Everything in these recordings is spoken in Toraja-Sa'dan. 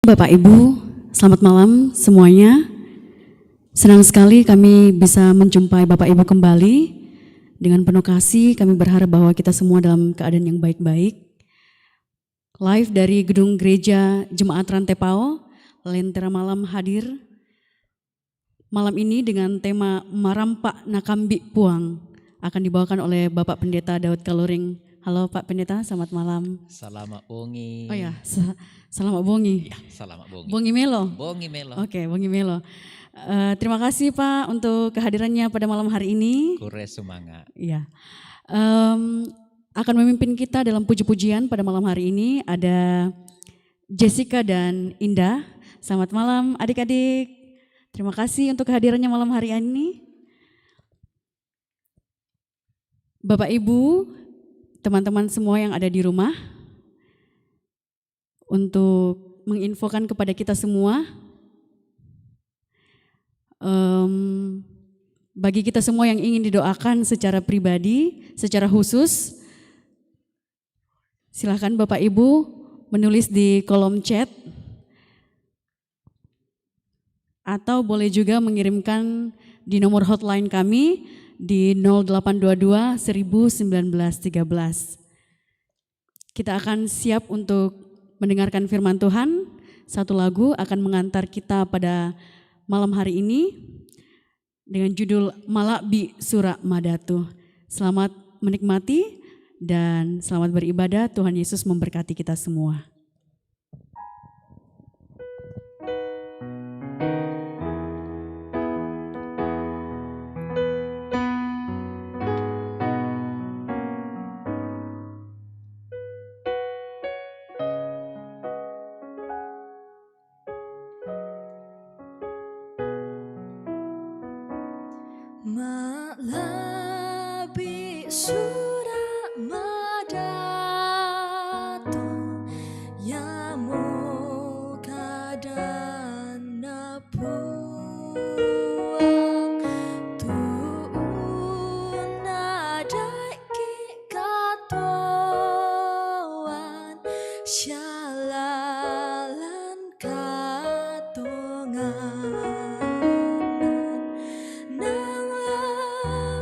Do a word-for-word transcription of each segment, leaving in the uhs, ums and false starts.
Bapak Ibu, selamat malam semuanya. Senang sekali kami bisa menjumpai Bapak Ibu kembali. Dengan penuh kasih, kami berharap bahwa kita semua dalam keadaan yang baik-baik. Live dari Gedung Gereja Jemaat Rantepao, Lentera Malam hadir malam ini dengan tema Marampa Nakambi Puang, akan dibawakan oleh Bapak Pendeta Daud Kaluring. Halo Pak Pendeta, selamat malam. Salama bongi. Oh ya, sa- selamat bongi. Ya, salama bongi. Bongi melo. Bongi melo. Oke, bongi melo. Eh, terima kasih Pak untuk kehadirannya pada malam hari ini. Kure sumanga. Iya. Em, akan memimpin kita dalam puji-pujian pada malam hari ini ada Jessica dan Indah. Selamat malam adik-adik. Terima kasih untuk kehadirannya malam hari ini. Bapak Ibu, teman-teman semua yang ada di rumah, untuk menginfokan kepada kita semua, em, bagi kita semua yang ingin didoakan secara pribadi, secara khusus, silahkan Bapak Ibu menulis di kolom chat atau boleh juga mengirimkan di nomor hotline kami di nol delapan dua dua seribu sembilan belas tiga belas. Kita akan siap untuk mendengarkan firman Tuhan. Satu lagu akan mengantar kita pada malam hari ini dengan judul Malakbi Sura Madatu. Selamat menikmati dan selamat beribadah. Tuhan Yesus memberkati kita semua. Malabi sura madatu ya mo kadana puang tuun na dai ki katoan sialalan katongan nang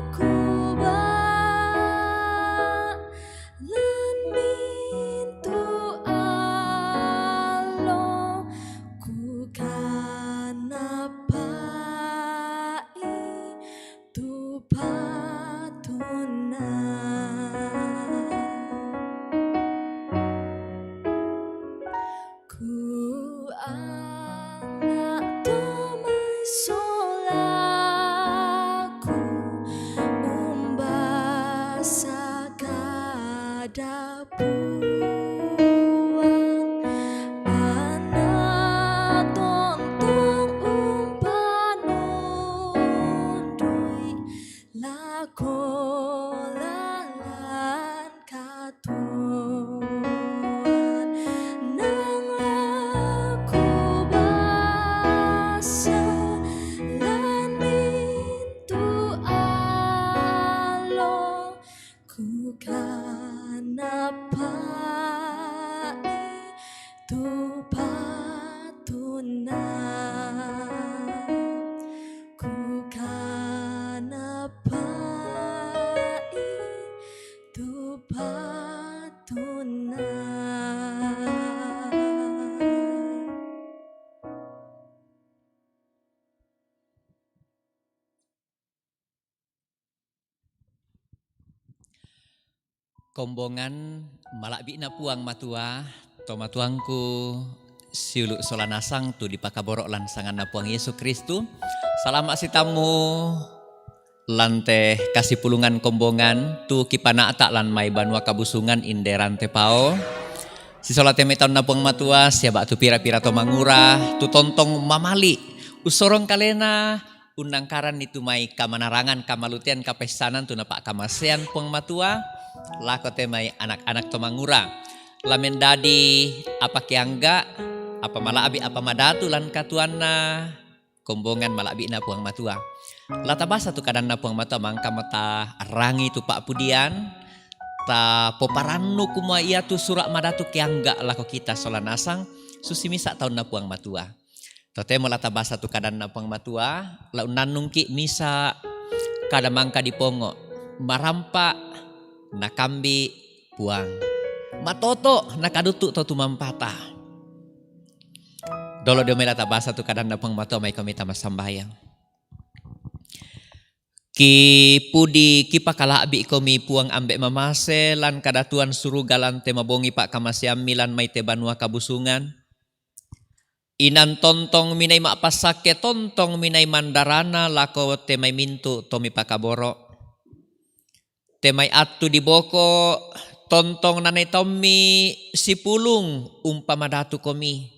aku ba lan mintu alo ku kanapai tu patuna. Ku anggak tomai solaku umbasa kada puang ana tongtong umpanundui lako lalan katuan nang aku basa lan mintu alo ku kanapai tu patuna. Ku kanapai tu patuna. Kombongan malakbina puang matua, tomatuangku siulu sola nasang tu dipakaboro lan sanganna Puang Yesu Kristu. Salama sitamu lante kasipulungan kombongan tu kipanata lan mai banua kabusungan inderan tepao. Sisola teme taunna Puang Matua, siaba tu pira-pira to mangura, tu tontong mamali, usorong kalena, unnangkaran ni tu mai kamanarangan, kamalutean, kapaissanan tu napa'kamasean Puang Matua lako te mai anak-anak to mangura. La mendadi apa keangga, apa mala'bi, apa madatu lan katuanna kombongan mala'bi'na Puang Matua. La tabasa tu kadanna Puang Matua mangka mata rangi tu pa'pudian, ta poparannu kumua iatu sura' madatu keangga lako kita sola nasang, Susi misa' taunna Puang Matua. Totemo la tabasa tu kadanna Puang Matua, la unnannungki' misa' kada mangka dipongo', marampa' nakambi' Puang. Matoto' nakaduttu' to tumampata. Dolo dio mai la tabasa tu kadanna Puang Matua, maikomi tama sambayang. Kipudi kipakala'bi'komi Puang Ambe' mamase lan kadatuan suruga lan te mabongi pa'kamaseammi lan mai te banua kabusungan. Inan tontong minai ma'passakke, tontong minai mandarana lako te mai mintu' to mipakaboro'. Te mai attu diboko, tontong nanai taummi sipulung umpamadatukomi.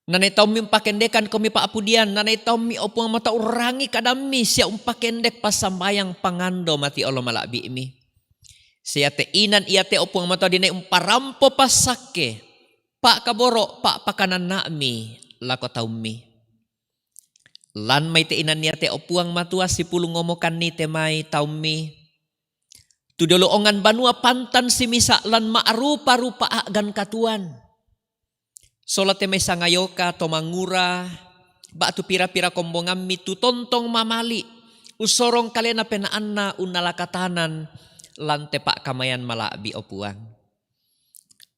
Nanai taummi umpakendekankomi pa'pudian, nanai taummi, o Puang Matua, urrangi kadammi sia umpakendek passambayang pangando mati olo mala'bi'mi. Sia te inan iate, o Puang Matua, dinai umparampo passakke, pa'kaboro', pa'pakananna'mi lako taummi. Lan mai te inan iate, o Puang Matua, sipulung omokanni te mai taummi. Tu diolo ongan banua pantan simisa' lan ma'rupa-rupa a'gan katuoan. Sola te mai sangayoka to mangura, ba'tu pira-pira kombongammi tu tontong mamali', ussorong kalena penaanna unnalakatanan lan te pa'kamayan mala'bi, o Puang.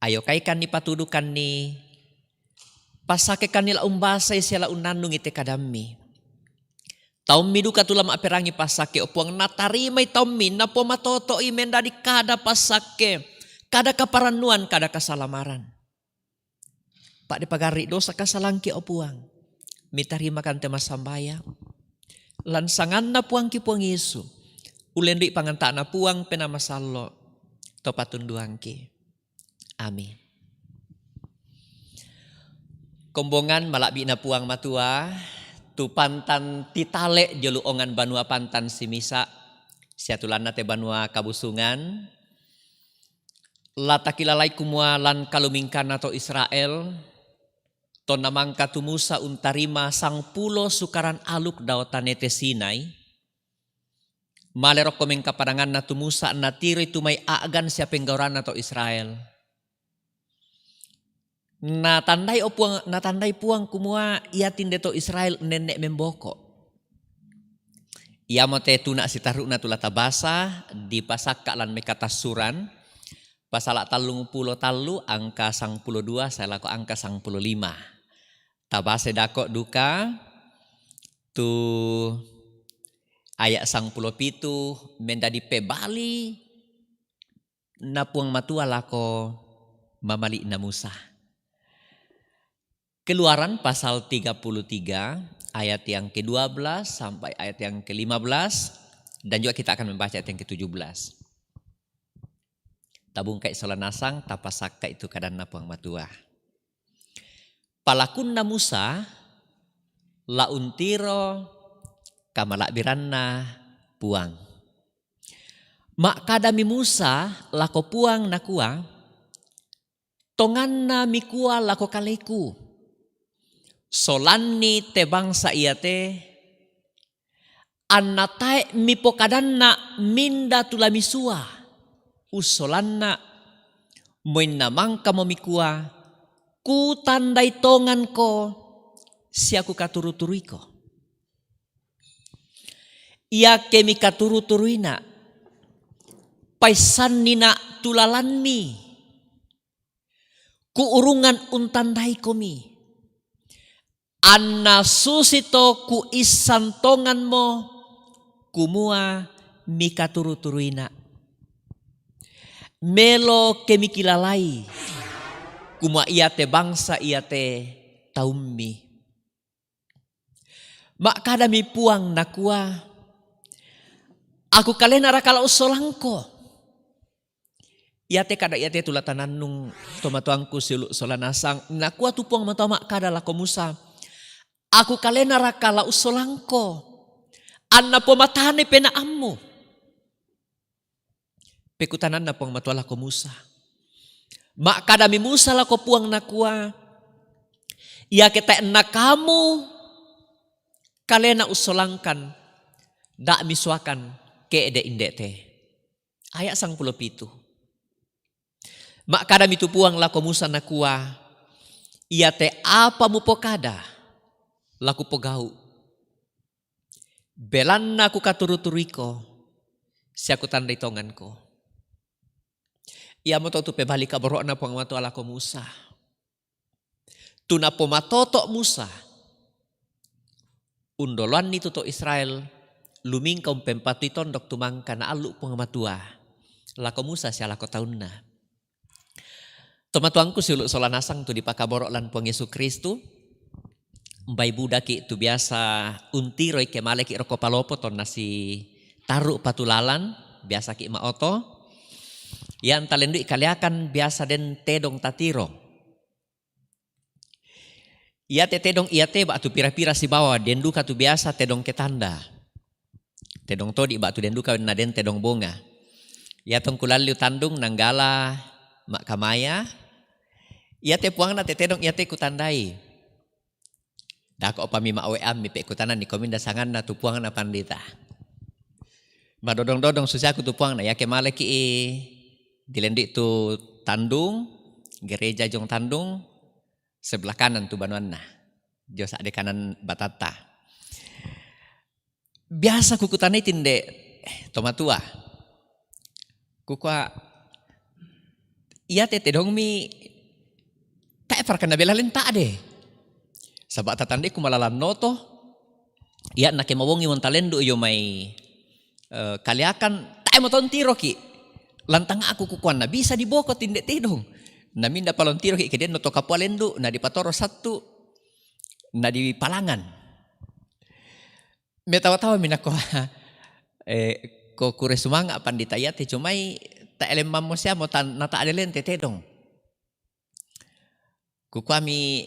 Ayokaikanni, patudukanni, passakkekanni la umbasai sia la unnannungi te kadammi. Taummi duka tu la ma'perangi passakke, o Puang, natarimai taummi, napomatoto'i mendadi kada passakke, kada kaparannuan, kada kasalamaran. Pa'de pagarri' dosa kasalangki, o Puang. Mitarimakan te massambayang. Lan sanganna Puangki Puang Yesu, ulendu'i panganta'na Puang Penaa Masallo', to patunduangki. Amin. Kombongan mala'bi'na Puang Matua, tu pantan titale' jolo ongan banua pantan simisa', sia tu lanna te banua kabusungan, la takilalai kumua lan kalumingkanna to Israel, tonna mangka tu Musa untarima sangpulo sukaran aluk dao tanete Sinai, male rokko mengkapadanganna tu Musa natiroi tu mai a'gan sia penggauranna to Israel. Natandai, o Puang, natandai Puang kumua iatinde to Israel nenne' memboko'. Iamote tuna' sitarru'na tu la tabasa, dipasakka' lan mai Katassuran, pasala' tallungpulo tallu angka sangpulo dua sae lako angka sangpulo lima. Tabasai dako' duka tu aya' sangpulo pitu, mendadi pebali na Puang Matua lako mamali'na Musa. Keluaran pasal tiga puluh tiga ayat yang kedua belas sampai ayat yang kelima belas, dan juga kita akan membaca ayat yang ketujuh belas. Tabungkai sola nasang, tapasakkai tu kadanna Puang Matua. Palakunna Musa, la untiro kamala'biranna Puang. Ma'kadami Musa lako Puang nakua, "Tonganna mikua lako kaleku, solanni te bangsa iate, anna tae' mipokadanna minda tu la misua, ussolanna, moinna mangkamo mikua, kutandai tonganko sia kukaturu-turuiko. Iake mikaturu-turuina, paissannina tu lalanmi, kuurungan untandaikomi, anna susito kuissan tonganmo kumua mikaturu-turuina. Melo ke mikilalai kumua iate bangsa iate taummi." Ma'kadami Puang nakua, "Aku kalenaraka la ussolangko?" Iate kada iate tu la tanannung tomatoangku siulu' sola nasang, nakua tu Puang Matua ma'kada lako Musa, "Aku kalenaraka la ussolangko, anna pomatanai penaammu?" Pekutananna Puang Matua lako Musa. Ma'kadami Musa lako Puang nakua, "Iake tae' na kamu kalena ussolangkan, da' misuakan ke'de' inde'te." Aya' sangpulo pitu. Ma'kadami tu Puang lako Musa nakua, Iate apa mupokada, la kupogau'. Belanna kukaturu-turuiko, sia kutandai tonganko. Iamoto tu pebali kaboro'na Puang Matua lako Musa. Tu napomatoto' Musa, undoloanni tu to Israel, lumingka umpempatui tondok tu mangka naallu' Puang Matua lako Musa sia lako taunna. Tomatuangku siulu' sola nasang tu dipakaboro' lan Puang Yesu Kristu, umbai budaki' tu biasa untiroi ke maleki' rokko palopo tonna si tarru' patulalan, biasaki' ma'oto. Ia antalendu'i kaleakan biasa den tedong tatiro. Iate tedong iate ba'tu pira-pira sibawa, den duka tu biasa tedong ke tanda. Tedong todi' ba'tu den duka na den tedong bonga. Ia tongkulalliu tandung nanggala ma'kamaya. Iate puangna te tedong iate kutandai. Dako' pa mi ma-WA mi pe kutananni kominda sanganna tu puangna pandita. Madodong-dodong susiaku tu puangna, iake maleki'i dilendi' tu tandung, gereja jong tandung, sebelah kanan tu banuanna. Jo sa'de kanan batatta. Biasa kukutanai tinde, eh, tomatua. Kukua, iate tedongmi, tae' parkana bela lenta de. Saba' tatandai kumalalan noto, ia' nake mawongi wontalendu' io mai, eh, kaliakan, tae' motontiroki. Lantang aku kukuanna bisa diboko tinde tedong. Naminda palontiroki ke den noto kapua lendu', na dipatoro sattu, na dipalangan. Metawa-tawa mi nakua, eh, ko kure sumanga' pandita iate, cumai tae' lemmammo siamo tan-, na ta'de lente tedong. Kukuami,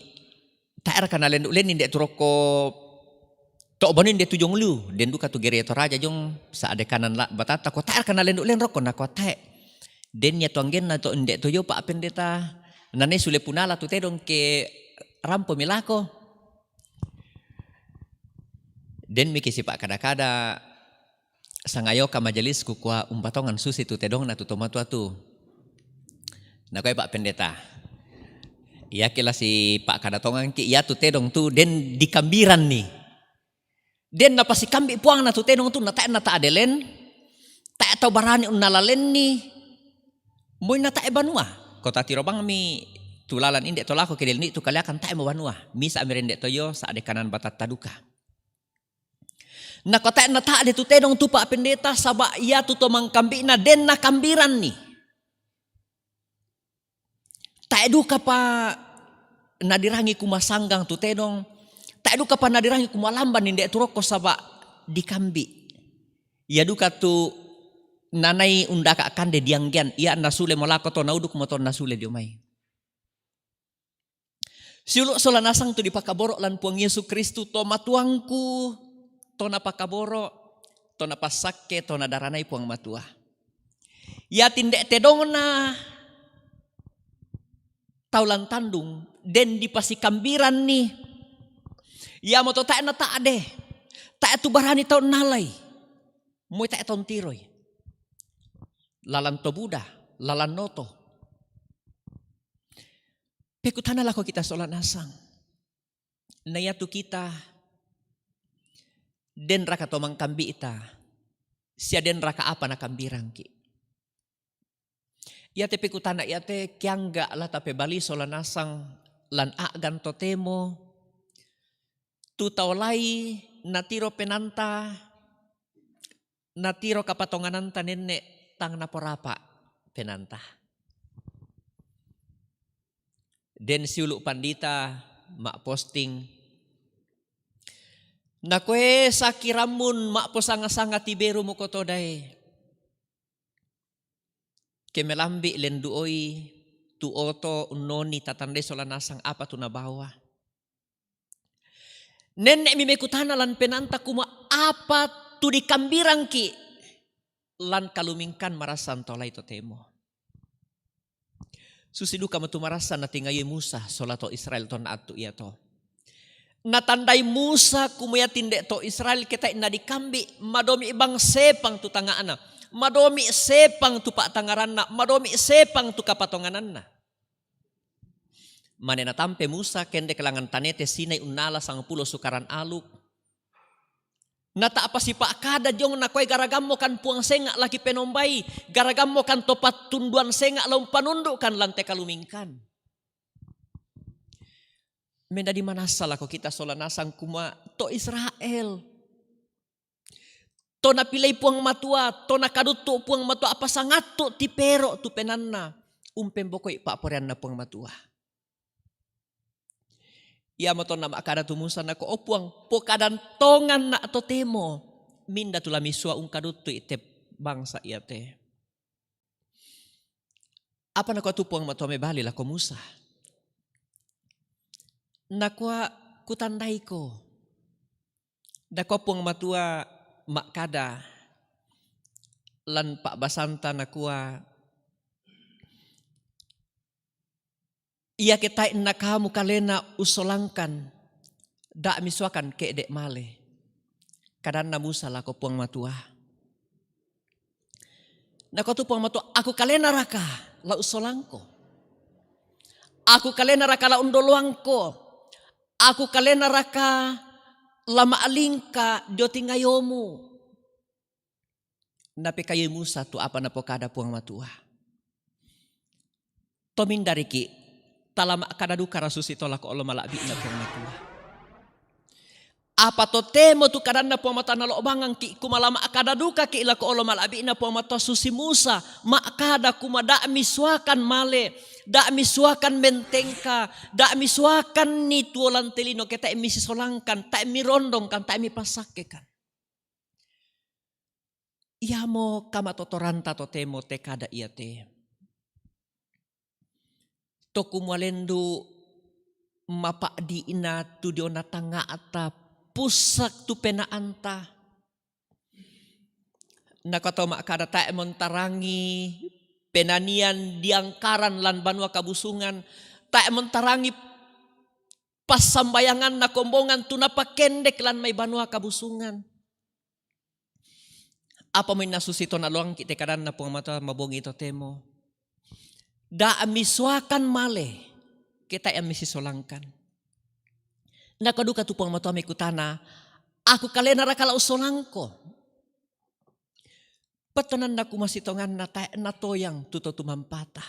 tae' raka nalendu' len inde' tu rokko to' banu inde' tu jong liu, den duka tu Gereja Toraja jong sa'de kanan la-, batatta, ko tae' raka nalendu' len rokko, nakua tae'. Den ia tu anggenna to inde' to io pa' pendeta, nanai sule punala tu tedong ke rampo mi lako. Den miki sipa'kada-kada, sangayoka majelis kukua umpatongan susi tu tedongna tu tomatua tu. Nakuai pa' pendeta. Iake la sipa'kada tongangki, ia tu tedong tu den dikambiranni. Den napasikambi' puangna tu tedong tu na tae' na ta'de len, tae' tau barani unnalalenni, moi na tae' banua. Ko tatiro bangmi tu lalan inde' to lako ke dilendi' tu kaliakan tae' mo banua. Misa' mi rende' to io sa'de kanan batatta duka. Nako tae' na ta'de tu tedong tu pa' pendeta, saba' ia tu to mangkambi'na den nakambiranni. Tae' duka pa nadirangi kumasanggang tu tedong, tae' duka pa nadirangi kumalamban inde' tu rokko saba' dikambi'. Ia duka tu nanai undaka' kande dianggean, ia nasule mo lako to nauduk mo to nasule dio mai. Siulu' sola nasang tu dipakaboro' lan Puang Yesu Kristu, tomatuangku, to napakaboro', to napassakke, to nadaranai Puang Matua. Ia tinde' tedongna tau lan tandung, den dipasikambiranni. Iamoto tae' na ta'de, tae' tu barani tau nalai, moi tae' tontiroi. Lalan to buda, lalan noto. Pekutana lako kita sola nasang. Na ia tu kita, den raka to mangkambi'ta, sia den raka apa nakambirangki. Iate pekutana iate kiangga' la tapebali sola nasang lan a'gan totemo, tu tau lai natiro penanta, natiro kapatongananta nenne' tang naporapa' penanta. Den siulu' pandita ma'posting, nakoe sakirammun ma'posanga-sanga tiberu mokotodae. Ke melambi' lendu'oi tu oto unnoni tatandai sola nasang apa tu nabawa. Nenne'mi mekutana lan penanta kuma apa tu dikambirangki lan kalumingkan marassan tolai totemo. Susi duka matu marassan natingayoi Musa sola to Israel tonna attu iato. Natandai Musa kumua ia tinde to Israel ke tae' nadikambi', madomi' bang sepang tu tanga'na, madomi' sepang tu pa'tangaranna, madomi' sepang tu kapatongananna. Mane natampe Musa kendek langan tanete Sinai unnala sangpulo sukaran aluk. Na ta'pa sipa'kada diong nakuai, garagammo kan Puang senga' laki penombai, garagammo kan to pattunduan senga' la umpanundu'kan lan te kalumingkan. Mendadi manassa lako kita sola nasang kuma to Israel. To napilei Puang Matua, to nakaduttu Puang Matua, apa sangattu tipero tu penanna umpembokoi pa'poraianna Puang Matua. Iamoto nama'kada tu Musa nako, "O Puang, pokadan tonganna' totemo minda tu la misua ungkaduttui te bangsa iate." Apa nakua tu Puang Matua mebali lako Musa? Nakua, "Kutandaiko." Nakua Puang Matua ma'kada lan pa'basanta, nakua, "Iake tae' na kamu kalena ussolangkan, da' misuakan ke'de' male." Kadanna Musa lako Puang Matua. Nakua tu Puang Matua, "Aku kalenaraka la ussolangko? Aku kalenaraka la undoloangko? Aku kalenaraka la ma'lingka dio tingayomu?" Napekayui Musa tu apa napokada Puang Matua. Tomindariki' tala ma'kada dukara susi to lako olo mala'bi'na Puang Matua. Apa totemo tu kadanna Puang Matua nalo'bangangki', kumala ma'kada dukaki' lako olo mala'bi'na Puang Matua susi Musa, ma'kada kuma, "Da' misuakan male, da' misuakan mentengka, da' misuakanni tuo lan te lino ke tae' misisolangkan, tae' mirondongkan, tae' mipasakkekan." Iamo kamatotoranta totemo te kada iate. To kumua lendu' mapa'di'na tu diona tangnga'ta, pussak tu pena'anta. Nakua to ma'kada, "Tae' montarangi penanian diangkaran lan banua kabusungan, tae' montarangi passambayanganna kombongan tu napakendek lan mai banua kabusungan." Apa minna susi to naloangki' te kadanna Puang Matua mabongi totemo? "Da' misuakan male, ke tae' misisolangkan." Nakua duka tu Puang Matua mekutana, "Aku kalenaraka la ussolangko?" Pettonanna kumasitonganna tae' natoyang tu to tumampata.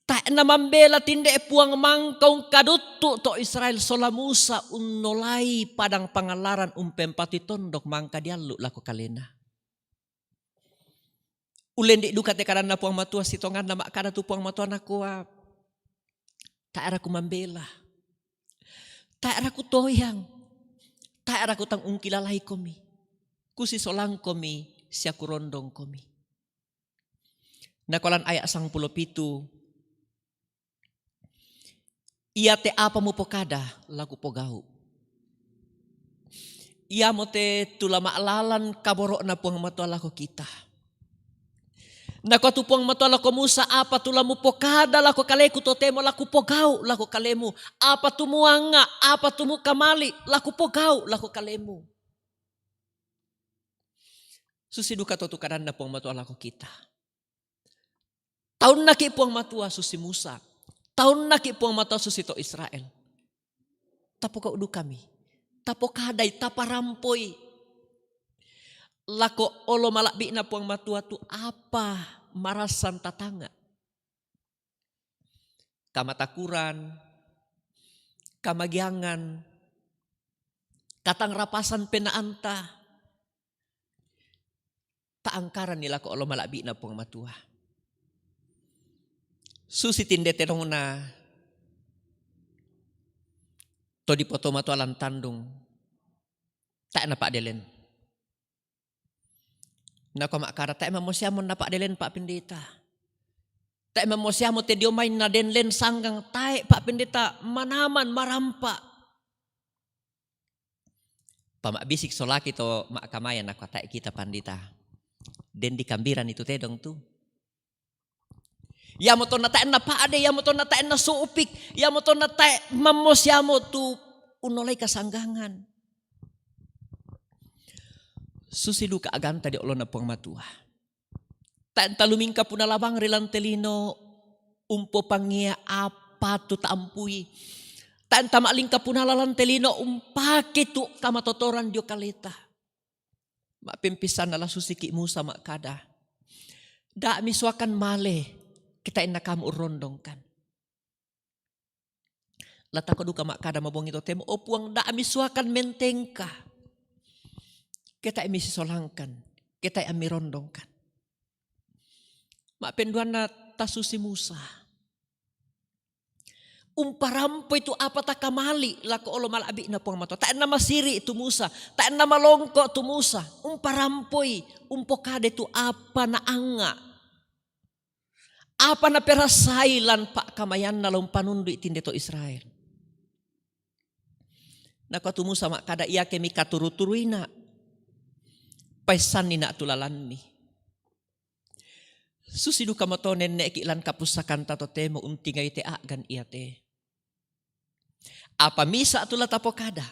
Tae' namambela tinde Puang mangka ungkaduttu to Israel sola Musa unnolai padang pangallaran umpempatui tondok mangka diallu' lako kalena. Ullendi' duka te kadanna Puang Matua sitonganna ma'kada tu Puang Matua nakua, "Tae'ra kumambela. Tae'ra kutoyang. Tae'ra kutang ungkilalaikomi. Kusisolangkomi sia kurondongkomi." Nakolan ayat sangpulo pitu, "Iate apa mupokada, la kupogau'." Iamote tu la ma'lalan kaboro'na Puang Matua lako kita. Nakua tu Puang Matua lako Musa, "Apa tu la mupokada lako kaleku totemo la kupogau' lako kalemu. Apa tu muanga', apa tu mukamali', la kupogau' lako kalemu." Susi duka to tu kadanna Puang Matua lako kita. Taunnaki' Puang Matua susi Musa. Taunnaki' Puang Matua susi to Israel. Tapogau' dukami. Tapokadai, taparampoi lako olo mala'bi'na Puang Matua tu apa marassan tatangnga'. Kamatakuran, kamagiangan, katangrapasan pena'anta, ta'angkaranni lako olo mala'bi'na Puang Matua. Susi tinde tedongna to dipotomatua lan tandung, tae' napa'delen. Nakua ma'kada, "Tae' mammosiamo napa'delen, Pak Pendeta. Tae' mammosiamo te dio mai nadenlen sanggang, tae', Pak Pendeta, manaman, marampa'." Pama'bisik solaki to ma'kamaya, nakua, "Tae' kita, Pandita. Den dikambiran itu tedong tu. Iamoto na tae' napa'de, iamoto na tae' nasu'upik, iamoto na tae' mammosiamo tu unnolai kasanggangan." Susi duka a'ganta dio olona Puang Matua. Tae' talumingka punna labang ri lante lino, umpopangngia apa patut ta ampui. Tae' nta ma'lingka punala lan te lino umpake tu kamatotoran dio kaleta. Ma'pempisanna la susiki' Musa ma'kada, "Da' misuakan male, ke tae' na kamu urrondongkan." La tako duka ma'kada mabongi totemo, "O Puang, da' misuakan mentengka, ke tae' misisolangkan, ke tae' ammirondongkan." Ma'penduanna tasusi Musa. Umparampoi tu apa takamali' lako olo mala'bi'na Puang Matua. Tae' namasiri' tu Musa, tae' namalongko' tu Musa. Umparampoi, umpokade tu apa naanga'. Apa naperasai lan pa'kamayanna la umpanundu'i tinde to Israel. Nakua tu Musa ma'kada, "Iake mikaturu-turuina', paessannina' tu lalanmi." Susi dukamoto nenne'ki' lan kapussakanta totemo untingai te a'gan iate. Apa misa' tu la tapokada,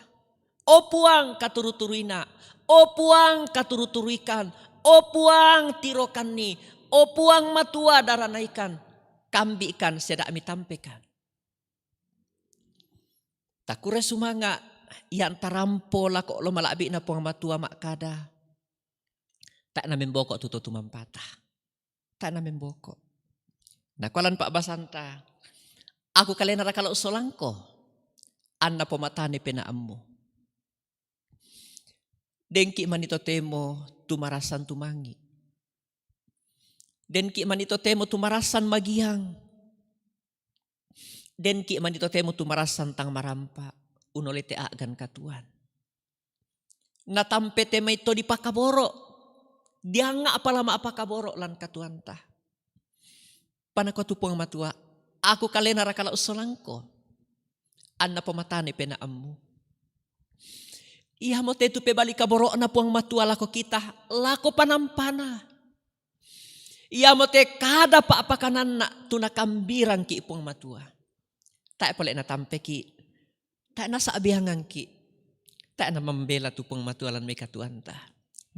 "O Puang, katuru-turuina', o Puang, katuru-turuikan, o Puang, tirokanni, o Puang Matua, daranaikan, kambi'kan, sia da' mitampekan." Takurre sumanga' ia antarampo lako olo mala'bi'na Puang Matua ma'kada, "Tae' namemboko' tu to tumampata. Tae' namemboko'." Nakua lan pa'basanta, "Aku kalenaraka la ussolangko, anna pomatane penaammu?" Dengki' mani totemo tu marassan tumangi'. Dengki' mani totemo tu marassan magiang. Dengki' mani totemo tu marassan tang marampa', unolete a'gan katuoan. Natampe te mai to dipakaboro', dianga' pala ma'pakaboro' lan katuoanta. Panakua tu Puang Matua, "Aku kalenaraka la ussolangko, anna pomatane penaammu?" Iamote tu pebali kaboro'na Puang Matua lako kita, lako panampana. Iamote kada pa'pakananna tu nakambirangki' Puang Matua. Tae' pole natampeki', tae' nasa'biangangki', tae' namambela tu Puang Matua lan mai katuoanta.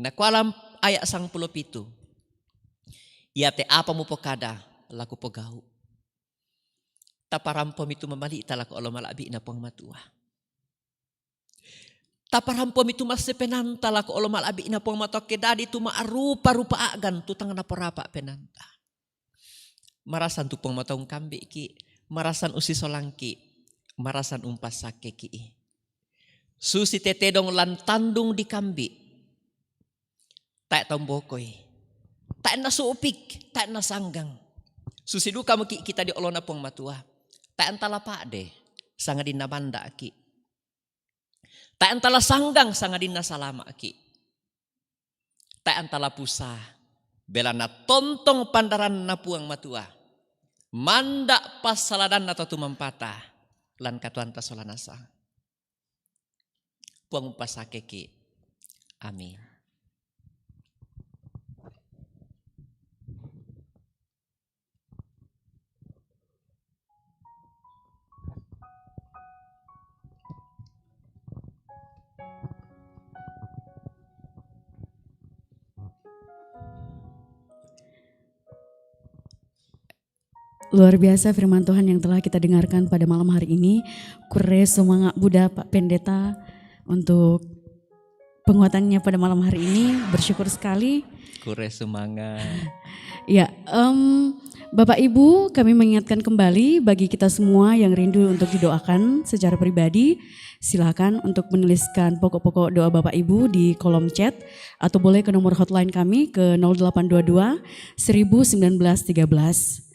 Nakua lan aya' sangpulo pitu, "Iate apa mupokada, la kupogau'." Taparampomi tu mamali'ta lako olo mala'bi'na Puang Matua. Taparampomi tu masse penaanta lako olo mala'bi'na Puang Matua, ke dadi tu ma'rupa-rupa a'gan tu tang naporapa' penaanta. Marassan tu Puang Matua ungkambi'ki', marassan ussisolangki', marassan umpassakkeki'. Susi te tedong lan tandung dikambi'. Tae' tau mbokoi. Tae' nasu'pik, tae' nasanggang. Susi dukamoki' kita dio olona Puang Matua. Tae' anta la pa'de, sangadinna manda'ki'. Tae' anta la sanggang, sangadinna salama'ki'. Tae' anta la pusa, belanna tontong pandaranna Puang Matua. Manda' passaladanna to tumampata, lan katuoanta sola nasang. Puang umpassakkeki'. Amin. Luar biasa firman Tuhan yang telah kita dengarkan pada malam hari ini. Kurre sumanga' buda Pak Pendeta untuk penguatannya pada malam hari ini. Bersyukur sekali. Kurre sumanga'. Ya, em, Bapak Ibu, kami mengingatkan kembali bagi kita semua yang rindu untuk didoakan secara pribadi, silakan untuk menuliskan pokok-pokok doa Bapak Ibu di kolom chat atau boleh ke nomor hotline kami ke nol delapan dua dua, seribu sembilan belas tiga belas.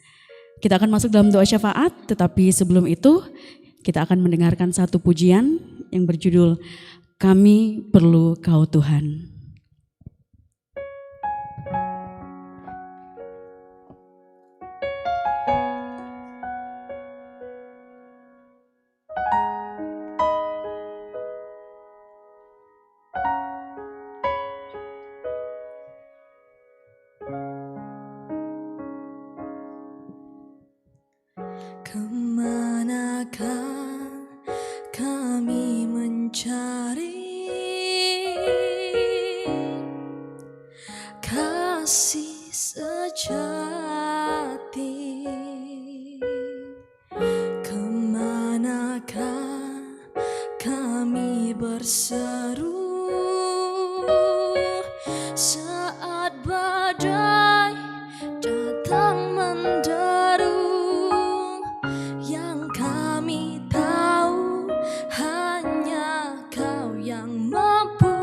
Kita akan masuk dalam doa syafaat, tetapi sebelum itu kita akan mendengarkan satu pujian yang berjudul Kami Perlu Kau Tuhan. Kemanakah kami mencari kasih sejati? berseru saat badai datang menderu. Yang kami tahu, hanya Kau yang mampu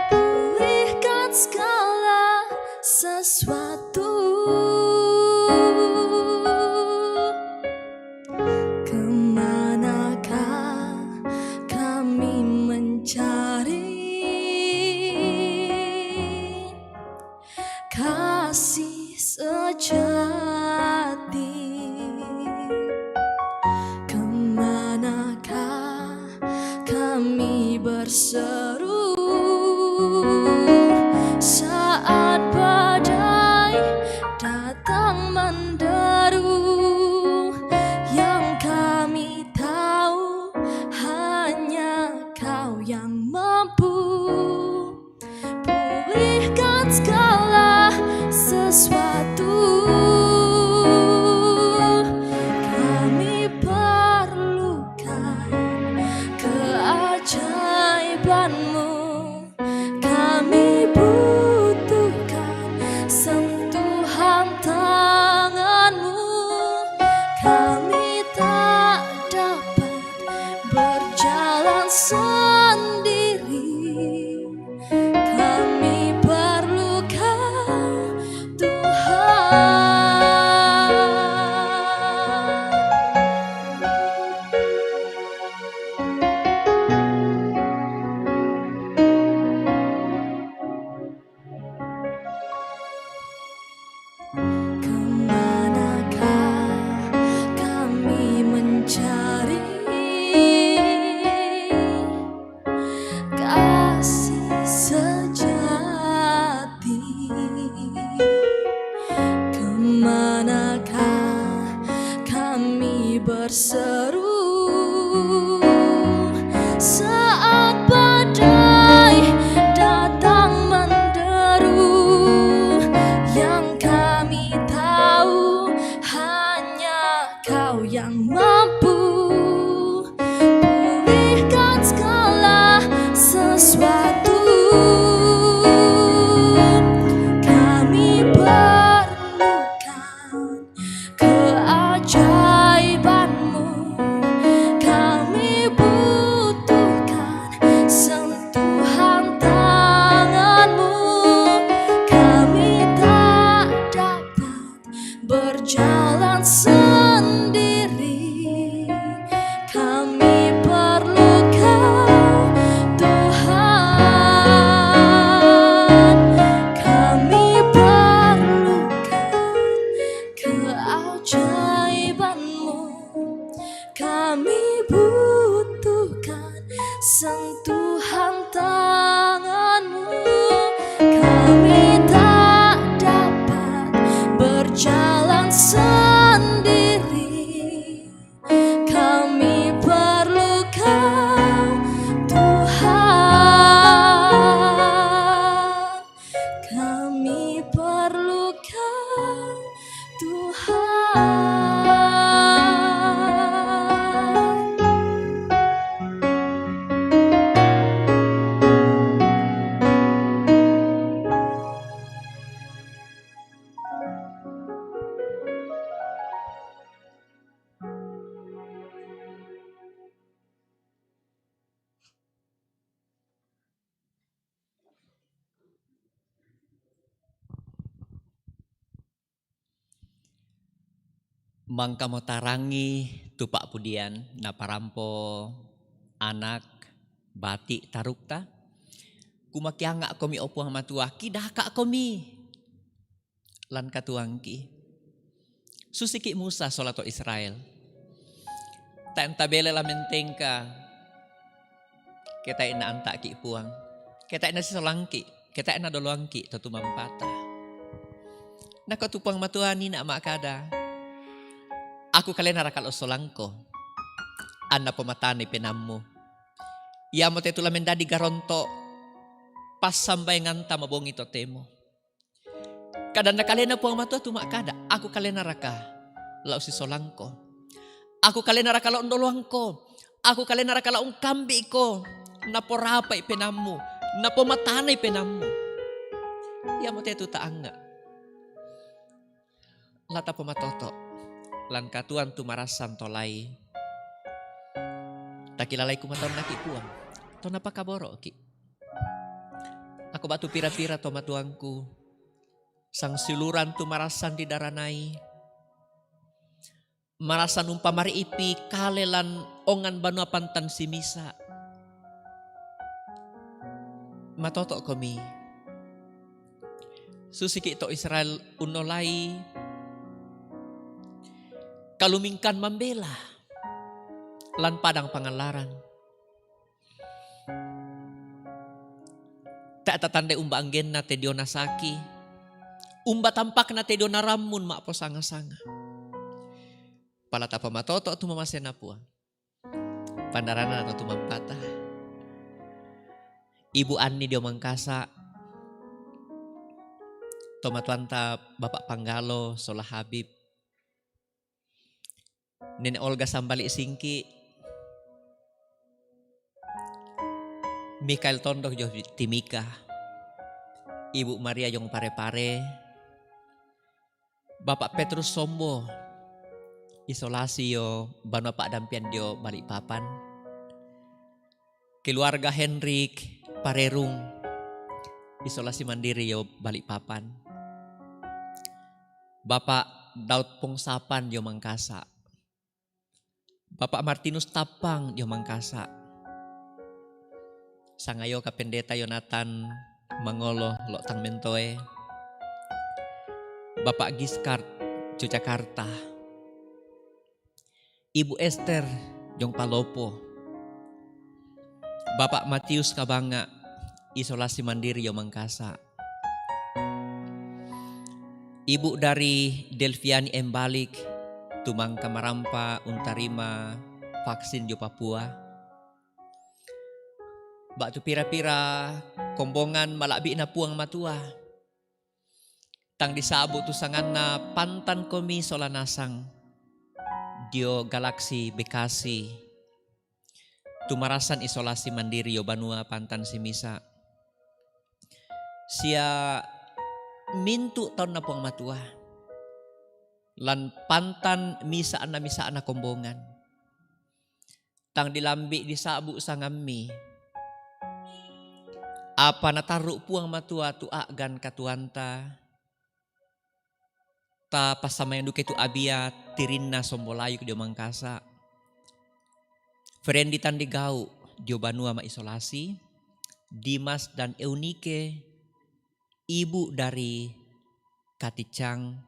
pulihkan segala sesuatu. Kemanakah kami mencari kasih sejati? Kemanakah kami berseru saat badai datang menderu? Yang kami tahu, hanya Kau yang mampu pulihkan segala sesuatu. Kami perlukan keajaiban-Mu. Kami butuhkan sentuhan tangan-Mu. Kami tak dapat berjalan sendiri. Kami perlukan Tuhan. Kemanakah kami mencari kasih sejati? Kemanakah kami berseru saat badai datang menderu? Yang kami tahu, hanya Kau yang mampu pulihkan segala sesuatu. Kami perlukan keajaiban-Mu. Kami butuhkan sentuhan tangan-Mu. Kami tak dapat berjalan sendiri. Kami perlukan Tuhan. Kami perlukan keajaiban-Mu. Kami butuhkan sentuhan tangan-Mu. Kami tak dapat berjalan sendiri. Kami perlukan Tuhan. Kami perlukan Tuhan. Mangkamo tarangi tupak pudian naparampo anak bati tarukta. Kumakianga' komi, o Puang Matua, kidaka' komi lan katuangki. Susiki' Musa sola to Israel. Taen tabele la mentengka, ketaena anta'ki' Puang, ketaena sisolangki', ketaena doloangki' to tumampata. Nako tu Puang Matua nina' ma'kada, aku kalenaraka lo solangko, anna pomatanai penaammu? Iamote tu la mendadi garonto' passambaenganta mabongi totemo. Kadanna kalena Puang Matua tu ma'kada, aku kalenaraka la usisolangko? Aku kalenaraka la undoloangko? Aku kalenna raka la ungkambi'ko, naporapa'i penammu, napomatanai penammu. Iamo tetu ta'angnga. Lata pomatoto, lan katuoan tu marassan tolai. Takilalaiku matonnaki Puang, to napakaboro'ki. Ako ba'tu pira-pira to matuangku, sangsiuluran tu marassan didaranai, marassan umpamari'ipi kale lan ongan banua pantan simisa. Matoto'komi. Susiki to Israel unnolai kalumingkan mambela lan padang pangallaran. Tae tatandai umba anggenna te diona saki, umba tampakna te diona rammun ma'posanga-sanga. Pala tapamatoto tu mamasena Puang. Pandarana to tumampata. Ibu Anni dio Mangkasa, tomatuanta Bapak Panggalo sola Habib, Nene Olga Sambali Singki, Mikael Tondok jo Timika, Ibu Maria jong Pare-Pare, Bapak Petrus Sombo, isolasi jo banua pa'dampian dio Balikpapan. Keluarga Hendrik Parerung, isolasi mandiri jo Balikpapan. Bapak Daud Pongsapan jo Mangkasa. Bapak Martinus Tapang jo Mangkasa. Sangayoka Pendeta Yonatan Mangolo Lo'tang Mentoe. Bapak Giskard jo Jakarta. Ibu Ester jong Palopo. Bapak Matius Kabanga, isolasi mandiri jo Mangkasa. Ibu dari Delviani Embalik, tumangka marampa untarima vaksin jo Papua. Ba'tu pira-pira kombongan mala'bi'na Puang Matua. Tang disa'bu tu sanganna pantankomi sola nasang dio Galaksi Bekasi. Tu marassan isolasi mandiri jo banua pantan simisa. Sia mintu' taunna Puang Matua. Lan pantan misa'na-misa'na kombongan. Tang dilambi' disa'bu sangammi. Apa natarru' Puang Matua tu a'gan katuoanta, tapassambayang duka tu Abia Tirinna Sombolayuk dio Mangkasa. Frendi Tandigau dio banua ma'isolasi, Dimas dan Eunike, ibu dari Katicang.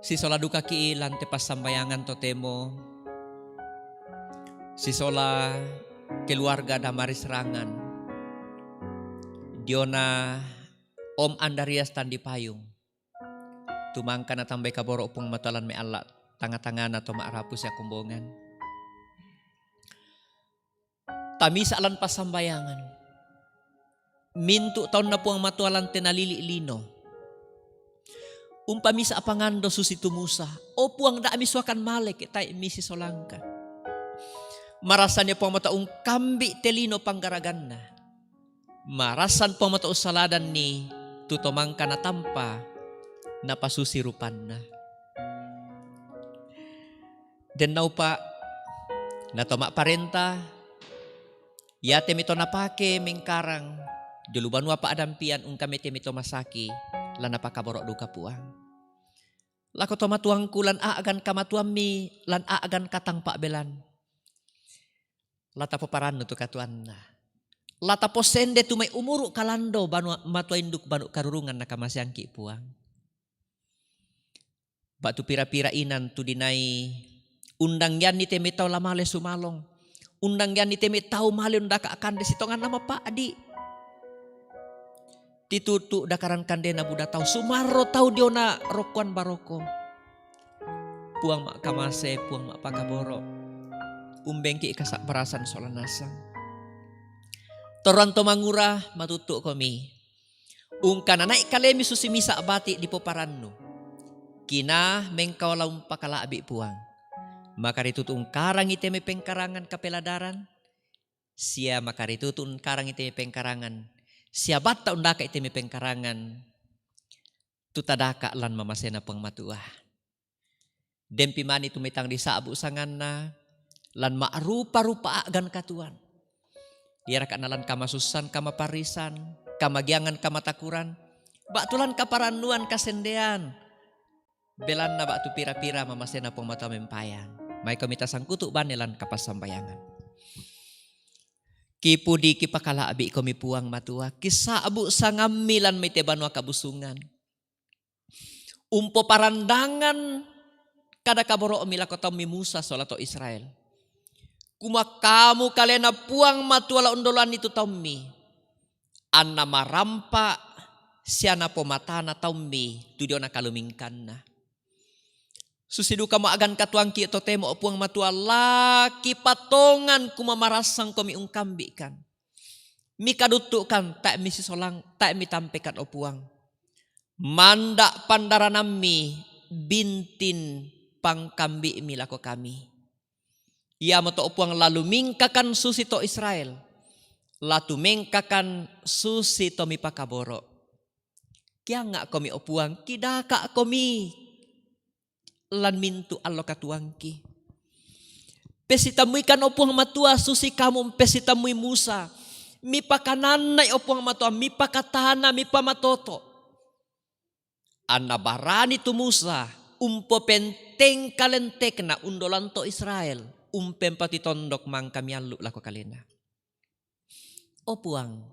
Sisola dukaki' lan te passambayangan totemo. Sisola keluarga Damaris Rangan. Diona Om Andarias Tandi Payung. Tumangka natambai kaboro' Puang Matua lan me' alla' tanga-tangana to ma'rapu sia kombongan. Tamisa' lan passambayangan. Mintu' taunna Puang Matua lan te nalili' lino. Umpamisa' pangando susitu Musa. O Puang, da' misuakan male ke tae' misisolangka. Marassan ia Puang Matua ungkambi' te lino panggaraganna. Marassan Puang Matua ussaladanni tu to mangka natampa napasusi rupanna. Dennaupa' na to ma'parenta, iate mito napake mengkarang jolo banua pa'dampian ungkami te mito masaki, la napakaboro' duka Puang. Lako to matuangku lan a'gan kamatuammi, lan a'gan katang pa'belan. La tapoparannu tu katuoanna. La taposende tu mai umuru' kalando banua matua induk banua karurungan nakamaseangki' Puang. Ba'tu pira-pira inan tu dinai undanggianni te me' tau la male sumalong. Undanggianni te me' tau male undaka' kande sitonganna mapa'di'. Titutu' dakaran kandena buda tau, sumarro tau diona rokkoan baroko. Puang ma'kamase, Puang ma'pakaboro'. Umbengki' kasa'barasan sola nasang. Torang to mangura, matuttu'komi. Ungkananai kalemi susi misa' bati' dipoparannu. Kina mengkaola umpakala'bi' Puang. Makaritutu ungkarangi te mai pengkarangan kapeladaran, sia makaritutu ungkarangi te mai pengkarangan, sia batta undaka i te mai pengkarangan tu tadaka lan mamasena Puang Matua. Dempi mani tu mai tang disa'bu sanganna lan ma'rupa-rupa a'gan katuoan. Iaraka na lan kamasussan, kamaparrisan, kamagiangan, kamatakuran, ba'tu lan kaparannuan, kasendean, belanna ba'tu pira-pira mamasena Puang Matua mempayan. Maikomi tasangkutu bane lan kapassambayangan. Kipudi kipakala'bi komi Puang Matua, kisa'bu sangammi lan mai te banua kabusungan. Umpoparandangan kada kaboro'mi lako taummi Musa sola to Israel. Kumua kamu kalena Puang Matua la undoloanni tu taummi, anna marampa sia napomatana taummi tu diona kalumingkanna. Susi dukamo a'gan katuoangki totemo, o Puang Matua, la kipatongan kumua marassang komi ungkambikan. Mikaduttukan, tae misisolang, tae mitampekan, o Puang. Manda' pandaranammi bintin pangkambi'mi lako kami. Iamoto, o Puang, la lumingkakan susi to Israel, la tumengkakan susi to mipakaboro'. Kiangnga'komi, o Puang, kidaka'komi lan mintu' allo katuoangki. Pessitammuikan, o Puang Matua, susi kamu umpessitamui Musa. Mipakanannai, o Puang Matua, mipakatana, mipamatoto'. Anna barani tu Musa umpopenteng kalentekna undoloan to Israel, umpempatui tondok mangka miallu' lako kalena. O Puang,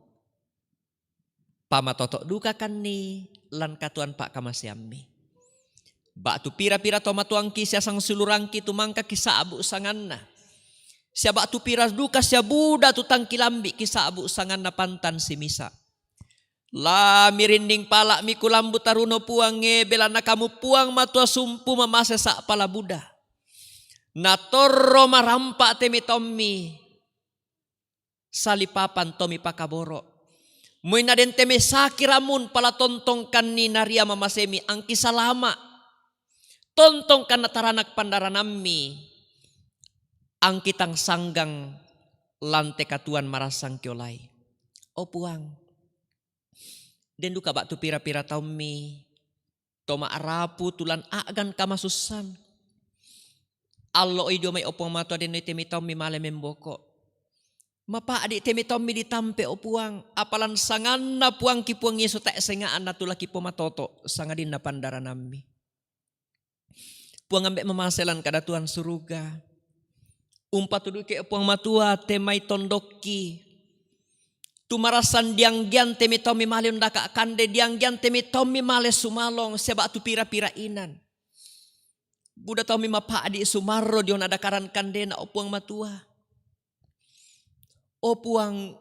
pamatoto' dukakanni lan katuoan pa'kamaseammi. Ba'tu pira-pira to matuangki sia sangsiulurangki tu mangka kisa'bu sanganna, sia ba'tu pira duka sia buda tu tang kilambi' kisa'bu sanganna pantan simisa'. La mirinding pala' mikulambu taruno, Puangnge, belanna kamu Puang Matua sumpu mamase sa'pala buda. Natorro marampa' te mai taummi salipapan to mipakaboro'. Moi naden te mai saki ramun, pala tontongkanni naria mamasemi angki salama'. Tontongkan nataranak pandaranammi angki tang sanggang lan te katuoan marassang kiolai. O Puang, den duka ba'tu pira-pira taummi to ma'rapu tu lan a'gan kamasussan. Allo'i dio mai, o Puang Matua, den noi te mai taummi male memboko'. Mapa'di' te mai taummi ditampe, o Puang, apa lan sanganna Puangki Puang Yesu tae senga'na tu la kipomatoto' sangadinna pandaranammi. Puang, ambe' mamase lan kadatuan suruga. Umpatuduke, o Puang Matua, te mai tondokki tu marassan dianggian te mai taummi male undaka' kande, dianggian te mai taummi male sumalong, sia ba'tu pira-pira inan. Buda taummi mapa'di' sumarro diona dakaran kandena, o Puang Matua. O Puang,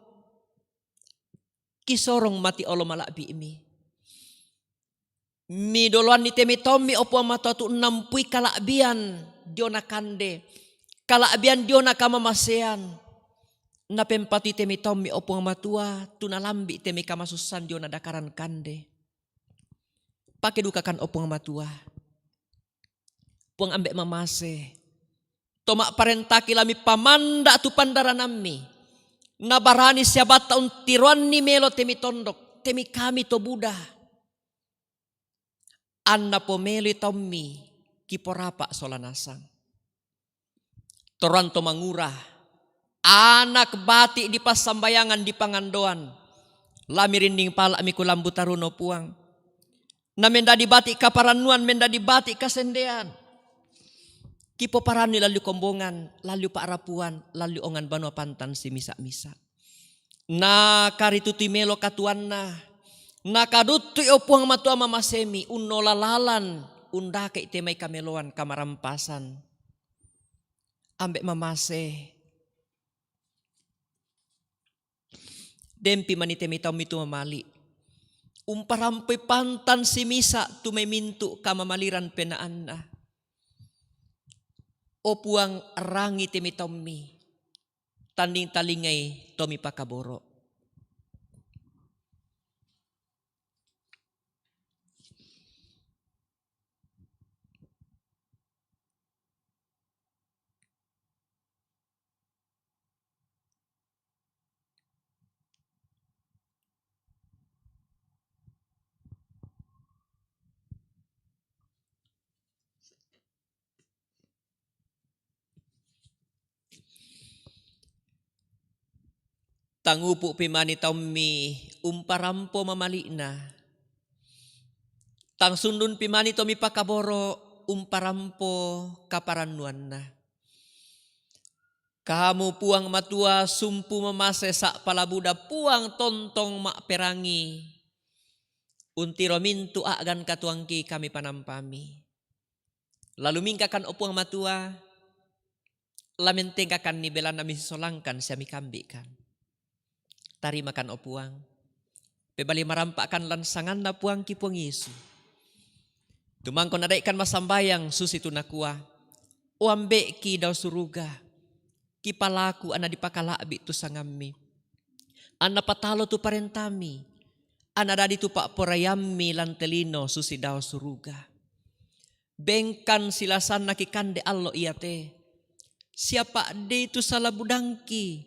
kisorong mati olo mala'bi'mi. Midoloanni te mai taummi, o Puang Matua, tu nampui kala'bian diona kande, kala'bian diona kamamasean. Napempatui te mai taummi, o Puang Matua, tu nalambi' te mai kamasussan diona dakaran kande. Pake dukakan, o Puang Matua. Puang, ambe' mamase. To ma'parentaki la mipamanda' tu pandaranammi. Nabarani sia batta untiroanni melo te mai tondok, te mai kami to buda. Anna pomeloi taummi kiporapa' sola nasang. Toroan to mangura, anak bati' dipassambayangan, dipangandoan. La mirinding pala' mikulambu taruno, Puang. Na mendadi bati' kaparannuan, mendadi bati' kasendean. Kipoparanni lalli kombongan, lalli pa'rapuan, lalli ongan banua pantan simisa'-misa'. Nakaritutui melo katuoanna, nakaduttui, o Puang Matua, mamasemi, unnola lalan undaka'i te mai kameloan kamarampasan. Ambe' mamase. Dempi mani te mai taummi tu mamali'. Umparampoi pantan simisa' tu mai mintu' kamamaliran penaanna. O Puang, rangi te mai taummi. Tanding talingai to mipakaboro'. Tangupu' pi mani taummi umparampo mamali'na. Tangsundun pi mani tommi pakaboro' umparampo kaparannuanna. Kamu Puang Matua sumpu mamase sa'pala buda Puang tontong ma'perangi. Untiro mintu' a'gan katuangki kami panampami. Lalu mingkakan o Puang Matua, lamentengkakanni belanna misisolangkan sia mikambi'kan. Tarimakan o Puang. Pebali marampa'kan lan sanganna Puangki Puang Yesu. Tumangko nadai'kan masambayang susitu nakua, O Ambe'ki dao suruga, kipalaku anna dipakala'bi' tu sangammi, anna patalo tu parentami, anna dadi tu pa'poraiammi lan te lino susi dao suruga. Bengkan silasanna kikande allo iate, sia pa'dei tu sala budangki,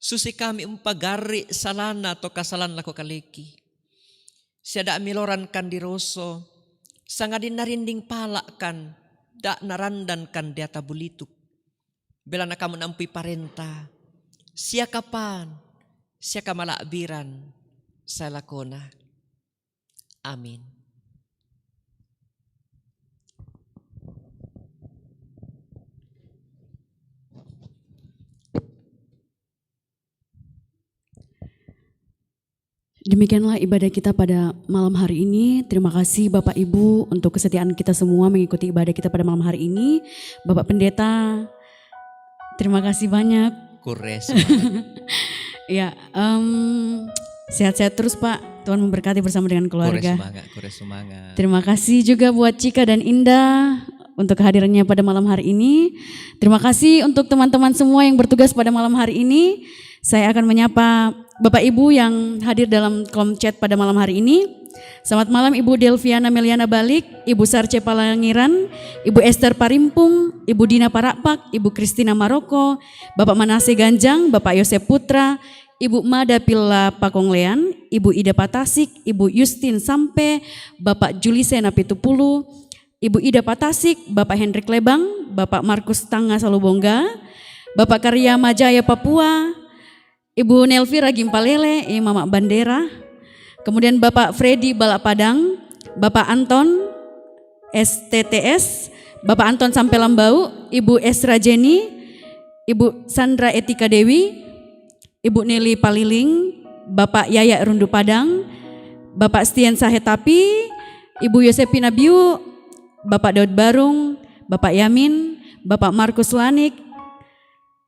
susi kami umpagarri' salana to kasalan lako kaleki. Sia da' milorankan diroso, sangadinna rinding pala'kan, da' narandankan deata bulituk. Belanna kamu nampui parenta, sia kapan, sia kamala'biran, sae lakona. Amin. Demikianlah ibadah kita pada malam hari ini. Terima kasih Bapak Ibu untuk kesetiaan kita semua mengikuti ibadah kita pada malam hari ini. Bapak Pendeta, terima kasih banyak. Kures. Ya, em, sehat-sehat terus, Pak. Tuhan memberkati bersama dengan keluarga. Kures semangat, kures semangat. Terima kasih juga buat Cika dan Indah untuk kehadirannya pada malam hari ini. Terima kasih untuk teman-teman semua yang bertugas pada malam hari ini. Saya akan menyapa Bapak Ibu yang hadir dalam kolom chat pada malam hari ini. Selamat malam Ibu Delviana Meliana Balik, Ibu Sarce Palangiran, Ibu Esther Parimpung, Ibu Dina Parakpak, Ibu Kristina Maroko, Bapak Manase Ganjang, Bapak Yosep Putra, Ibu Mada Pilla Pakonglean, Ibu Ida Patasik, Ibu Yustin Sampe, Bapak Julise Napitupulu, Ibu Ida Patasik, Bapak Hendrik Lebang, Bapak Markus Tanga Salubongga, Bapak Karya Majaya Papua, Ibu Nelvira Gimpalele, eh, Mama Bandera, kemudian Bapak Freddy Balak Padang, Bapak Anton S T T S, Bapak Anton Sampe Lambau, Ibu Esra Jenny, Ibu Sandra Etika Dewi, Ibu Nelly Paliling, Bapak Yaya Rundu Padang, Bapak Stien Sahetapi, Ibu Yosepina Biu, Bapak Daud Barung, Bapak Yamin, Bapak Markus Lanik,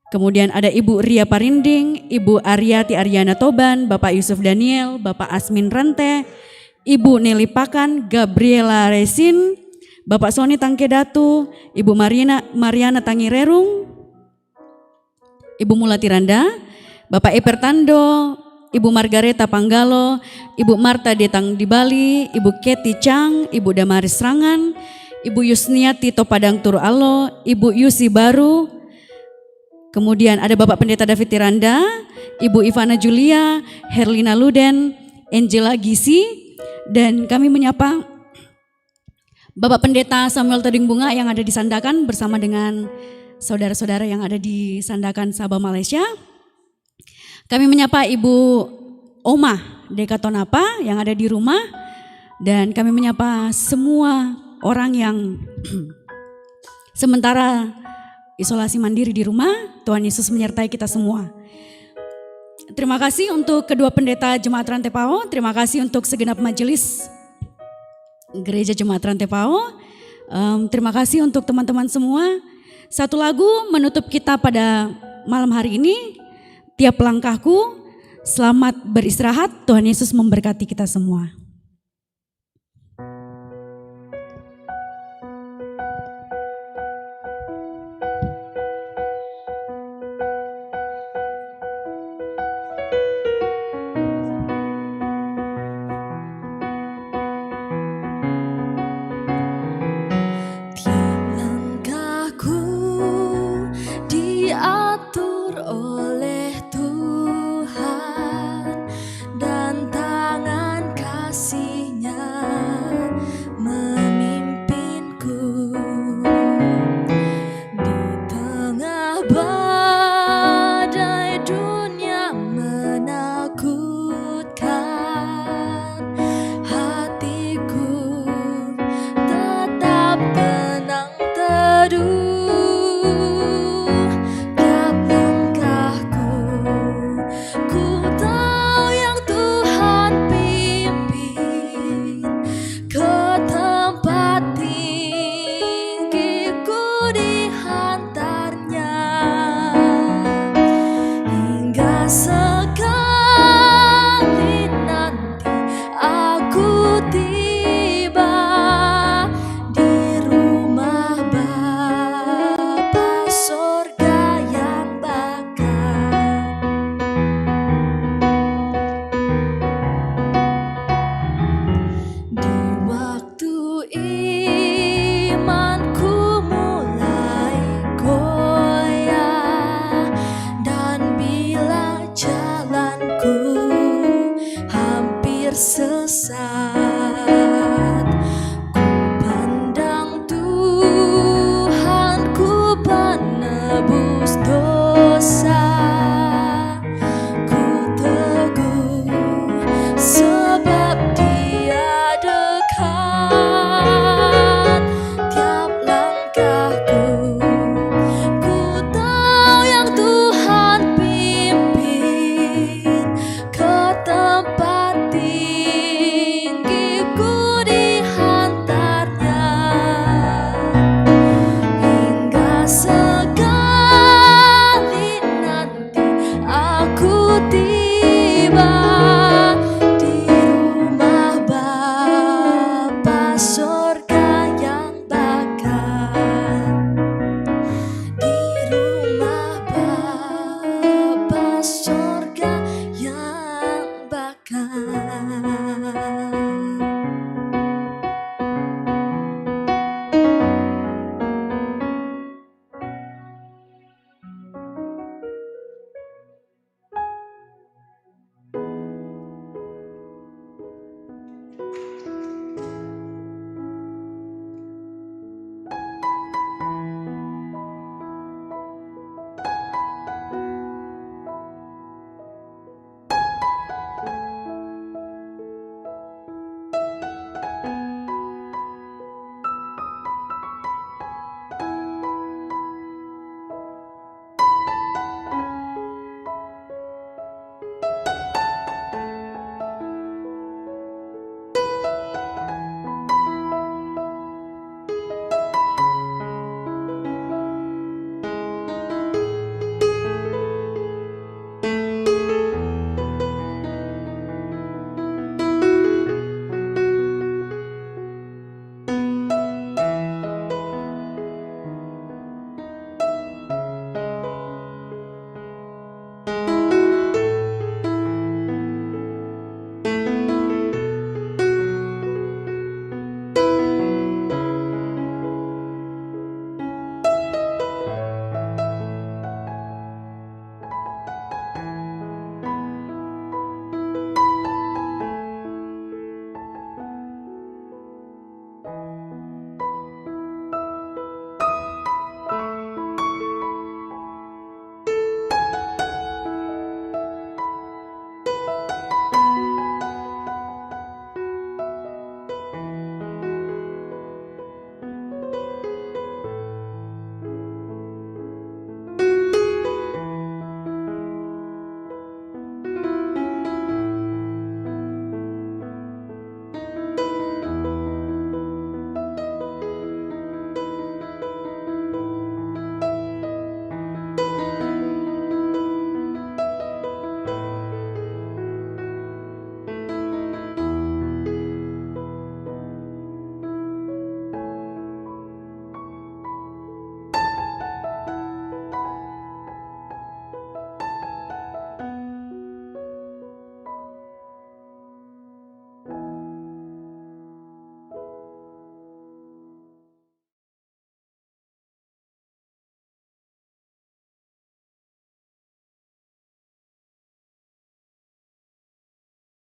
kemudian ada Ibu Ria Parinding, Ibu Ariati Ariana Toban, Bapak Yusuf Daniel, Bapak Asmin Rante, Ibu Nelly Pakan, Gabriela Resin, Bapak Sony Tangkedatu, Ibu Marina, Mariana Tangirerung, Ibu Mula Tiranda, Bapak Eper Tando, Ibu Margareta Panggalo, Ibu Marta Detang di Bali, Ibu Keti Chang, Ibu Damaris Rangan, Ibu Yusniati Topadang Turu Alo, Ibu Yusi Baru, kemudian ada Bapak Pendeta David Tiranda, Ibu Ivana Julia, Herlina Luden, Angela Gisi, dan kami menyapa Bapak Pendeta Samuel Toding Bunga yang ada di Sandakan bersama dengan saudara-saudara yang ada di Sandakan, Sabah, Malaysia. Kami menyapa Ibu Oma Dekatonapa yang ada di rumah, dan kami menyapa semua orang yang sementara isolasi mandiri di rumah. Tuhan Yesus menyertai kita semua. Terima kasih untuk kedua pendeta Jemaat Rantepao. Terima kasih untuk segenap majelis Gereja Jemaat Rantepao. Em, terima kasih untuk teman-teman semua. Satu lagu menutup kita pada malam hari ini. Tiap langkahku, selamat beristirahat. Tuhan Yesus memberkati kita semua. Tiap langkahku diatur oleh Tuhan, dan tangan kasih-Nya memimpinku. Di tengah badai dunia Sa